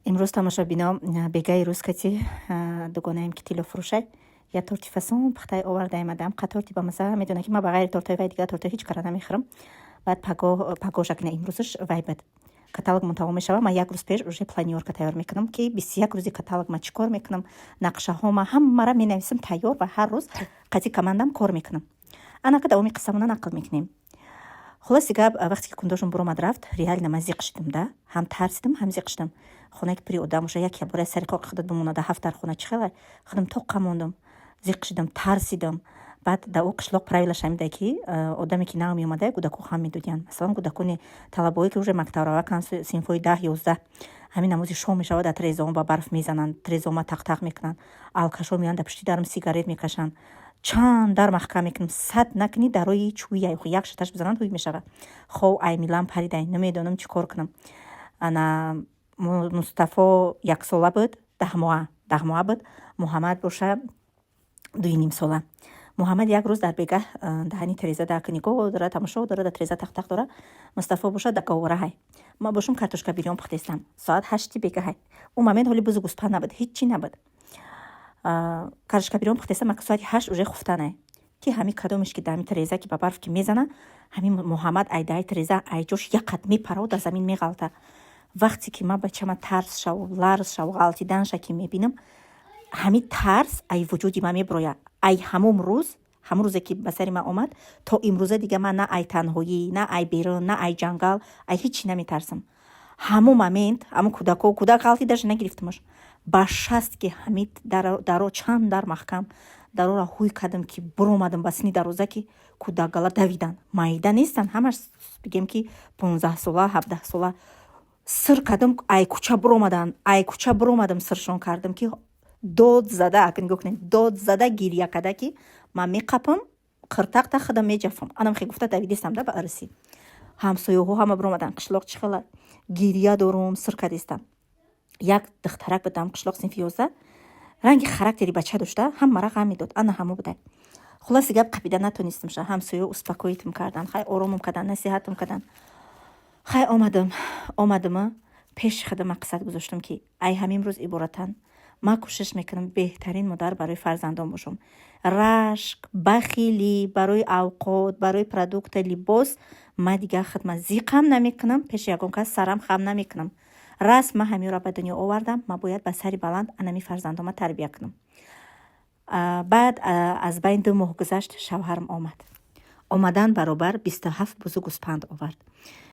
Имрӯз, тамошобино, бегаи рӯз кати дугонаем, ки тиллофурӯшай, я торти фасон пухтай овардаем. Адам қа торти бамаза медона, ки ман ба ғайри тортҳои вай дигар тортҳои ҳеҷ кара намехӯрам. Баъд паго, пагоша кина, имрӯзаш вай бад каталогмон тамом мешава. Ман як рӯз пеш уже планёрка тайёр мекунам, ки 21 рӯзи каталог ма чӣ кор мекунам, нақшаҳо ма ҳамаро менависам тайёр ва ҳар рӯз қати командам кор мекунам. Анака давоми қиссамона нақл мекунем. Хулоси гап, вақте ки кундошон буромад рафт, реально ман зиқ шидам да, ҳам тарсидам, ҳам зиқ шидам. Хонае ки пури одам боша, як ябора сари қоқи худат бимонада ҳафт дар хона чӣ хела? Худам тоққа мондам, зиқ шидам, тарсидам. Баъд дар ӯ қишлоқ правилаш ҳамида, ки одаме ки нав меомада, кӯдако хам медодиянд. Масалан, кӯдакони талабое, ки уже мактабраваканд, синфҳои 10, 11, ҳамин намози шом мешавад, дар трезаон ба барф мезананд, трезома тақтақ мекунанд, алкашо меоянд, дар пушти дарм сигарет мекашанд. Чанд дар маҳкам мекунам, сад накунӣ, дарои чӯи як шаташ бизананд, ҳуй мешавад. Хов ай милам паридай, намедонам чӣ кор кунам. Ана Мустафо яксола буд, 10 моҳа, 10 моҳа буд, Муҳаммад боша 2,5 сола. Муҳаммад як рӯз дар бегаҳ даҳани тереза дар нигоҳ дора, тамошо дора, дар тереза тақтақ дора. Мустафо боша дар говораҳай. Ма бошум картошка бирён пухтестам. Соат 8-и бегаҳай. Ӯ момент ҳоли бузу гӯспанд набуд, ҳиччи набуд. Картошка бирён пухтестам, ма соати 8 уже хуфтанай, ки ҳами кадомеш ки дар ҳами тереза ки ба барф ки мезана, ҳамин Муҳаммад ай даҳи тереза ай ҷош як қат мепараву дар замин меғалта. Вақте ки ман бачама тарс шаву ларз шаву ғалтиданша ки мебинам, ҳамин тарс ай вуҷуди ман мебирояд. Ай ҳамон рӯз, ҳамон рӯзе ки ба сари ман омад, то имрӯза дига ман на ай танҳоӣ, на ай берун, на ай ҷангал, ай ҳичи наметарсам. Ҳамон момент ҳамон кӯдако, кӯдак ғалтӣ даже нагирифтамаш, ба шаст ки ҳамин даро чанд дар маҳкам, дарора ҳуй кардам, ки буромадам ба сини дароза, ки кӯдакгала давидан, майда нестанд ҳамаш, бигем ки 15 сола, 17 сола. Сир кардам, ай кӯча буромадан, ай кӯча буромадам, сиршон кардам, ки дод зада, ака нигоҳ кунед, дод зада гиря карда, ки ман меқапам, қиртақта худам меҷафам. Анам хе гуфта давидистам да ба арси. Ҳамсояҳо ҳама буромадан, қишлоқ чӣ хела гиря дорум, сир кардистам. Як духтарак будам қишлоқ, синфи 11, ранги характери бача дошта, ҳамара ғам медод, ана ҳамо буда. Хулоси гап, қапида натонистам ша. Ҳамсоя успокоить м кардан, хай оромам кардан, насиҳатам кардан. Хай омадам, омадама пеши худам мақсад гузоштам, ки ай ҳамин рӯз иборатан ман кӯшиш мекунам беҳтарин модар барои фарзандон бошам. Рашк, бахилӣ барои авқот, барои продукта, либос ман дигар хидмат зиқам намекунам, пеши ягон кас сарам хам намекунам. Раст, ман ҳаминро ба дунё овардам, ман бояд ба сари баланд анами фарзандома тарбия кунам. Баъд аз байн 2 моҳ гузашт, шавҳарам омад. Омадан баробар 27 бузу гӯспанд овард.